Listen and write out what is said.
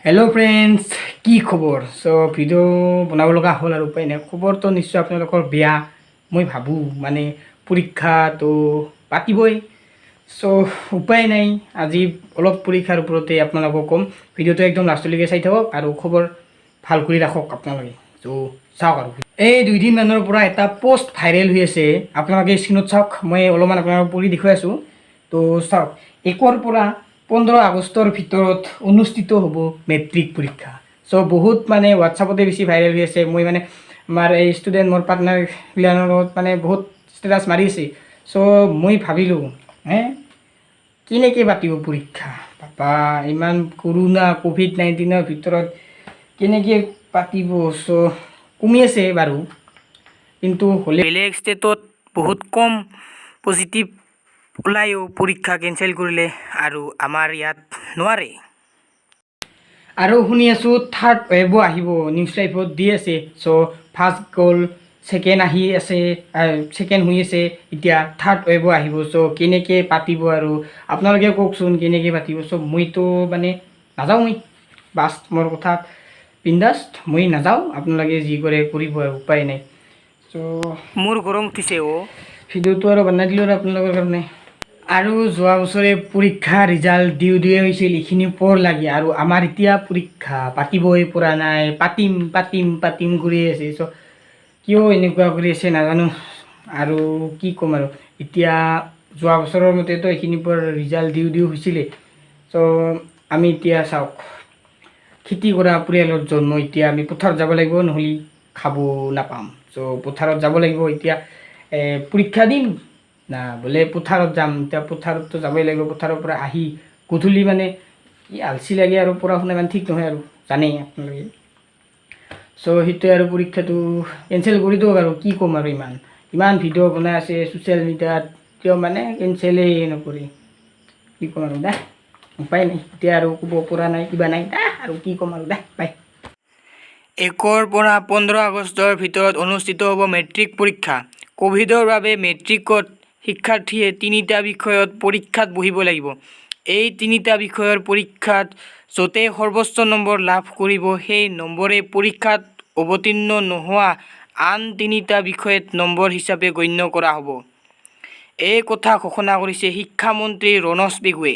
Hello' friends, কি খবৰ? চ' video' বনাব লগা হ'ল আৰু উপায় নাই। খবৰটো নিশ্চয় আপোনালোকৰ বেয়া মই ভাবোঁ, মানে পৰীক্ষাটো পাতিবই। চ' উপায় নাই, আজি অলপ পৰীক্ষাৰ ওপৰতে আপোনালোকক ক'ম। ভিডিঅ'টো একদম লাষ্টলৈকে চাই থাকক আৰু খবৰ ভাল কৰি ৰাখক আপোনালোকে। চ' চাওক আৰু এই দুইদিনমানৰ পৰা এটা পষ্ট ভাইৰেল হৈ আছে, আপোনালোকে স্ক্ৰীণত চাওক। মই অলপমান আপোনালোকক পঢ়ি দেখুৱাই আছোঁ। তো চাওক, 1ৰ পৰা 15 আগষ্টৰ ভিতৰত অনুষ্ঠিত হ'ব মেট্ৰিক পৰীক্ষা। চ' বহুত মানে হোৱাটছআপতে বেছি ভাইৰেল হৈ আছে। মই মানে আমাৰ এই ষ্টুডেণ্ট, মোৰ পাৰ্টনাৰগিলাৰ লগত মানে বহুত ষ্টেটাছ মাৰি আছে। চ' মই ভাবিলোঁ, হে, কেনেকৈ পাতিব পৰীক্ষা বাবা? ইমান কৰোণা ক'ভিড-19ৰ ভিতৰত কেনেকৈ পাতিব? চ' কমি আছে বাৰু, কিন্তু হ'লে বেলেগ ষ্টেটত বহুত কম পজিটিভ ওলায়ো পৰীক্ষা কেঞ্চেল কৰিলে আৰু আমাৰ ইয়াত নোৱাৰে। আৰু শুনি আছোঁ থাৰ্ড ৱেভো আহিব, নিউজ লাইভত দি আছে। চ' ফাৰ্ষ্ট গ'ল, ছেকেণ্ড আহি আছে, ছেকেণ্ড হৈ আছে, এতিয়া থাৰ্ড ৱেভো আহিব। চ' কেনেকৈ পাতিব আৰু আপোনালোকে কওকচোন, কেনেকৈ পাতিব? চ' মইতো মানে নাযাওঁ, মই বাছ মোৰ কথা বিন্দাস্ত, মই নাযাওঁ। আপোনালোকে যি কৰে কৰিব আৰু উপায় নাই। চ' মোৰ গৰম উঠিছে অ'। ভিডিঅ'টো আৰু বনাই দিলোঁ আৰু আপোনালোকৰ কাৰণে। আৰু যোৱা বছৰে পৰীক্ষা ৰিজাল্ট দিওঁ দিয়ে হৈছিল এইখিনি পৰ লাগে আৰু আমাৰ এতিয়া পৰীক্ষা পাতিবই পৰা নাই। পাতিম পাতিম পাতিম কৰি আছে। চ' কিয় এনেকুৱা কৰি আছে নাজানো আৰু কি ক'ম আৰু। এতিয়া যোৱা বছৰৰ মতেতো এইখিনি পৰ ৰিজাল্ট দিওঁ দিওঁ হৈছিলে। চ' আমি এতিয়া চাওক, খেতি কৰা পৰিয়ালত জন্ম, এতিয়া আমি পথাৰত যাব লাগিব, নহ'লে খাব নাপাম। চ' পথাৰত যাব লাগিব। এতিয়া পৰীক্ষা দিম না বোলে পথাৰত যাম? এতিয়া পথাৰততো যাবই লাগিব। পথাৰৰ পৰা আহি গধূলি মানে কি আলচি লাগে আৰু পঢ়া শুনা ইমান ঠিক নহয় আৰু জানেই আপোনালোকে। চ' সেইটোৱে আৰু পৰীক্ষাটো কেঞ্চেল কৰি দিয়ক আৰু কি ক'ম আৰু। ইমান ইমান ভিডিঅ' বনাই আছে ছ'চিয়েল মিডিয়াত, কিয় মানে কেঞ্চেলেই নকৰি? কি ক'ম আৰু দে, উপায় নাই। এতিয়া আৰু ক'ব পৰা নাই, কিবা নাই দা, আৰু কি ক'ম আৰু দে, বাই। 1ৰ পৰা 15 আগষ্টৰ ভিতৰত অনুষ্ঠিত হ'ব মেট্ৰিক পৰীক্ষা। ক'ভিডৰ বাবে মেট্ৰিকত শিক্ষাৰ্থীয়ে তিনিটা বিষয়ত পৰীক্ষাত বহিব লাগিব। এই তিনিটা বিষয়ৰ পৰীক্ষাত য'তেই সৰ্বোচ্চ নম্বৰ লাভ কৰিব, সেই নম্বৰে পৰীক্ষাত অৱতীৰ্ণ নোহোৱা আন তিনিটা বিষয়ত নম্বৰ হিচাপে গণ্য কৰা হ'ব। এই কথা ঘোষণা কৰিছে শিক্ষামন্ত্ৰী ৰণোজ পেগুৱে।